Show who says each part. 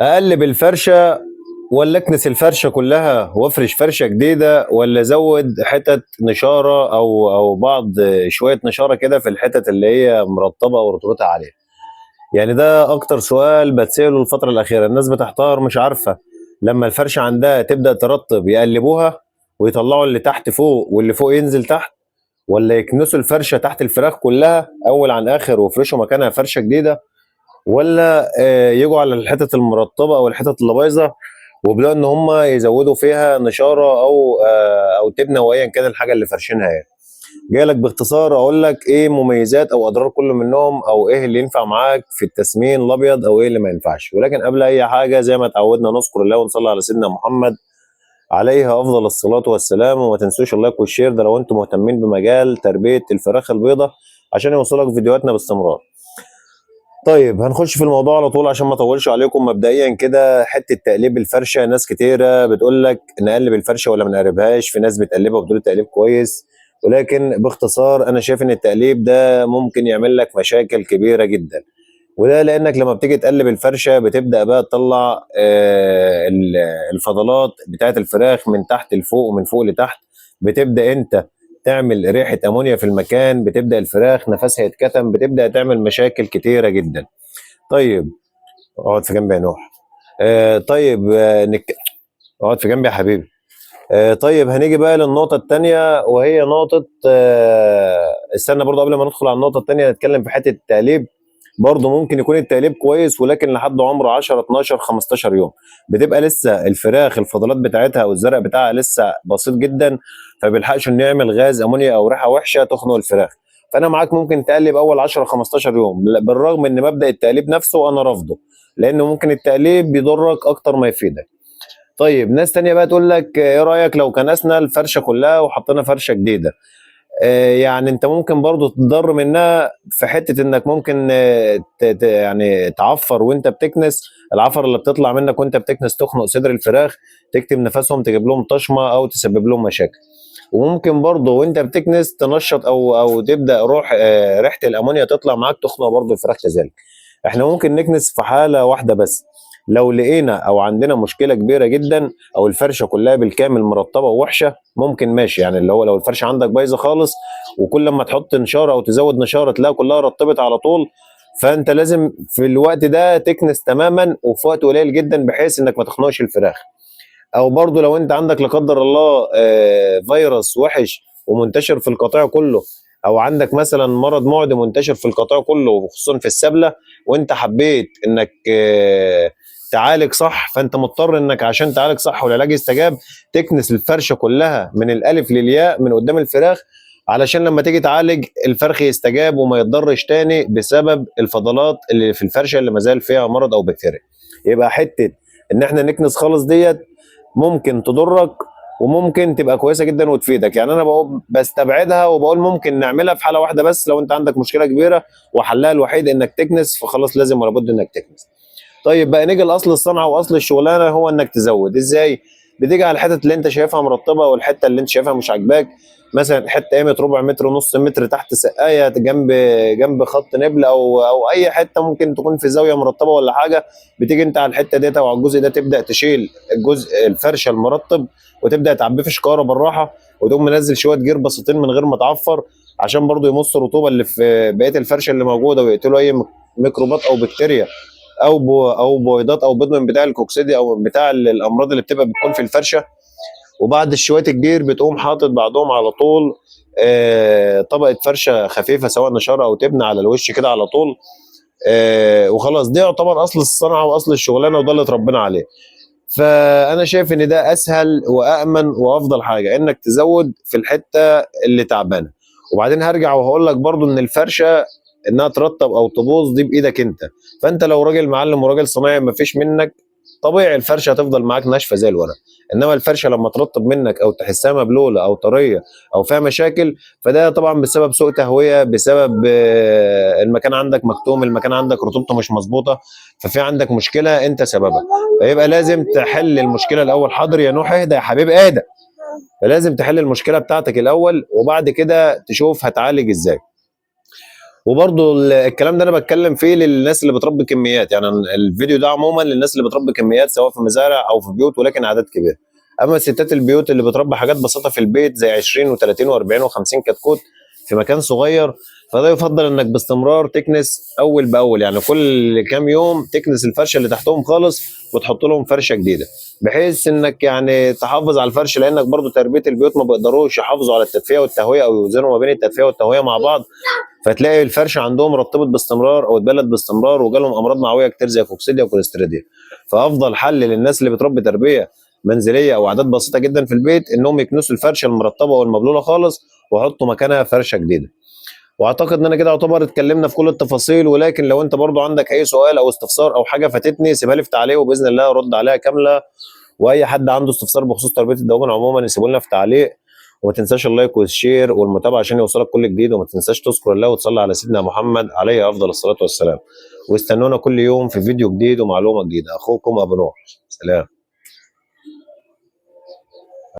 Speaker 1: اقلب الفرشة ولا اكنس الفرشة كلها وافرش فرشه جديده، ولا ازود حتت نشاره او بعض شوية نشاره كده في الحتت اللي هي مرطبه ورطوبتها عالية؟ يعني ده اكتر سؤال بتساله الفترة الاخيرة. الناس بتحتار، مش عارفه لما الفرشة عندها تبدا ترطب يقلبوها ويطلعوا اللي تحت فوق واللي فوق ينزل تحت، ولا يكنسوا الفرشة تحت الفراخ كلها اول عن اخر ويفرشوا مكانها فرشه جديده، ولا يجوا على الحتت المرطبه او الحتت اللي بايظة ويبداوا ان هم يزودوا فيها نشاره او تبنه وايا كان الحاجة اللي فرشينها. يعني جاي لك باختصار اقول لك ايه مميزات او اضرار كل منهم، او ايه اللي ينفع معاك في التسمين الابيض او ايه اللي ما ينفعش. ولكن قبل اي حاجة زي ما اتعودنا نذكر الله ونصلي على سيدنا محمد عليها افضل الصلاة والسلام، وما تنسوش ال like وال share ده لو انتم مهتمين بمجال تربيه الفراخ البيضاء عشان يوصلك فيديوهاتنا باستمرار. طيب هنخش في الموضوع على طول عشان ما اطولش عليكم. مبدئيا كده حتة تقليب الفرشة، ناس كتيرة بتقول لك نقلب الفرشة ولا ما نقلبهاش، في ناس بتقلبها وبتقول التقليب كويس، ولكن باختصار انا شايف ان التقليب ده ممكن يعمل لك مشاكل كبيرة جدا، وده لانك لما بتيجي تقلب الفرشة بتبدا بقى تطلع الفضلات بتاعت الفراخ من تحت لفوق ومن فوق لتحت، بتبدا انت تعمل ريحه امونيا في المكان، بتبدا الفراخ نفسها يتكتم، بتبدا تعمل مشاكل كتيرة جدا. طيب اقعد في جنبي يا نوح. طيب اقعد في جنبي يا حبيبي. طيب هنيجي بقى للنقطة الثانية، وهي نقطة استنى برضو قبل ما ندخل على النقطة الثانية نتكلم في حتة التقليب. برضو ممكن يكون التقليب كويس، ولكن لحد عمر 10 12 15 يوم بتبقى لسه الفراخ الفضلات بتاعتها او الزرع بتاعها لسه بسيط جدا، فبيلحقش انه يعمل غاز امونيا او ريحه وحشة تخنق الفراخ. فانا معاك ممكن تقلب اول 10 15 يوم، بالرغم ان مبدأ التقليب نفسه انا رافضه، لانه ممكن التقليب بيضرك اكتر ما يفيدك. طيب ناس تانية بقى تقول لك ايه رأيك لو كنسنا الفرشة كلها وحطينا فرشة جديدة؟ يعني انت ممكن برضو تضر منها في حتة انك ممكن يعني تعفر وانت بتكنس، العفر اللي بتطلع منك وانت بتكنس تخنق صدر الفراخ، تكتم نفسهم، تجيب لهم طشمة او تسبب لهم مشاكل. وممكن برضو وانت بتكنس تنشط او تبدأ روح ريحة الامونيا تطلع معاك تخنق برضو الفراخ كذلك. احنا ممكن نكنس في حالة واحدة بس، لو لقينا او عندنا مشكلة كبيرة جدا او الفرشة كلها بالكامل مرطبة ووحشة، ممكن ماشي، يعني اللي هو لو الفرشة عندك بايظة خالص وكل ما تحط نشارة او تزود نشارة تلاقي كلها رطبت على طول، فانت لازم في الوقت ده تكنس تماما وفي وقت قليل جدا بحيث انك ما تخنقش الفراخ. او برضو لو انت عندك لا قدر الله فيروس وحش ومنتشر في القطيع كله، او عندك مثلا مرض معدي منتشر في القطيع كله وخصوصا في السبلة، وانت حبيت انك تعالج صح، فانت مضطر انك عشان تعالج صح والعلاج يستجاب تكنس الفرشة كلها من الالف للياء من قدام الفراخ، علشان لما تيجي تعالج الفرخ يستجاب وما يتضرش تاني بسبب الفضلات اللي في الفرشة اللي مازال فيها مرض او بكتيريا. يبقى حتة ان احنا نكنس خالص ديت ممكن تضرك وممكن تبقى كويسة جدا وتفيدك. يعني انا بقول بستبعدها وبقول ممكن نعملها في حاله واحدة بس، لو انت عندك مشكلة كبيرة وحلها الوحيد انك تكنس، فخلاص لازم ولا بد انك تكنس. طيب بقى نيجي لاصل الصنعة واصل الشغلانة، هو انك تزود. ازاي؟ بتيجي على الحتت اللي انت شايفها مرطبه والحتة اللي انت شايفها مش عاجباك، مثلا حتة قيمة ربع متر ونص متر تحت سقاية جنب خط نبل او اي حتة ممكن تكون في زاوية مرطبه ولا حاجة، بتيجي انت على الحتة ديت او على الجزء ده تبدا تشيل الجزء الفرشة المرطب وتبدا تعبيه في شكاره بالراحة، وتقوم منزل شوية جير بسيطين من غير ما تعفر عشان برضو يمص الرطوبة اللي في بقية الفرشة اللي موجودة ويقتلوا اي ميكروبات او بكتيريا او بويضات او بيض من بتاع الكوكسيدي او من بتاع الامراض اللي بتبقى بتكون في الفرشة. وبعد الشويه الجير بتقوم حاطط بعضهم على طول طبقه فرشه خفيفة سواء نشاره او تبنى على الوش كده على طول، وخلاص. دي يعتبر اصل الصنعة واصل الشغلانة وده اللي اتربينا عليه. فانا شايف ان ده اسهل وامن وافضل حاجة انك تزود في الحتة اللي تعبانة. وبعدين هرجع وهقول لك برضو ان الفرشة انها ترطب او تبوظ دي بايدك انت، فانت لو راجل معلم وراجل صنايعي مفيش منك، طبيعي الفرشة هتفضل معاك ناشفة زي الورق. انما الفرشة لما ترطب منك او تحسها مبلوله او طرية او فيها مشاكل، فده طبعا بسبب سوء تهوية، بسبب المكان عندك مكتوم، المكان عندك رطوبته مش مظبوطة، ففي عندك مشكلة انت سببها، فيبقى لازم تحل المشكلة الاول. حاضر يا نوح، اهدى يا حبيبي اهدى. فلازم تحل المشكلة بتاعتك الاول وبعد كده تشوف هتعالج ازاي. وبرضو الكلام ده انا بتكلم فيه للناس اللي بتربي كميات، يعني الفيديو ده عموما للناس اللي بتربي كميات سواء في مزارع او في بيوت، ولكن اعداد كبيرة. اما ستات البيوت اللي بتربي حاجات بسيطة في البيت زي 20 و30 و40 و50 كتكوت في مكان صغير، فده يفضل انك باستمرار تكنس اول باول، يعني كل كام يوم تكنس الفرشة اللي تحتهم خالص وتحط لهم فرشه جديدة، بحيث انك يعني تحافظ على الفرش، لانك برضو تربيه البيوت ما بيقدروش يحافظوا على التدفئه والتهويه او يوزنوا ما بين التدفئه والتهويه مع بعض، فتلاقي الفرشة عندهم رطبت باستمرار او اتبلت باستمرار وجالهم امراض معويه كتير زي كوكسيديا وكوليستريديا. فافضل حل للناس اللي بتربي تربيه منزلية او اعداد بسيطة جدا في البيت انهم يكنسوا الفرشة المرطبه والمبلوله خالص ويحطوا مكانها فرشه جديدة. واعتقد ان انا كده يعتبر اتكلمنا في كل التفاصيل، ولكن لو انت برضو عندك اي سؤال او استفسار او حاجة فاتتني سيبها لي في تعليق وباذن الله ارد عليها كاملة. واي حد عنده استفسار بخصوص تربيه الدواجن عموما يسيبه لنا في تعليق، وما تنساش ال like وال share والمتابعة عشان يوصلك كل جديد، وما تنساش تذكر الله وتصلي على سيدنا محمد عليه افضل الصلاة والسلام. واستنونا كل يوم في فيديو جديد ومعلومه جديدة. اخوكم ابو نوح، سلام.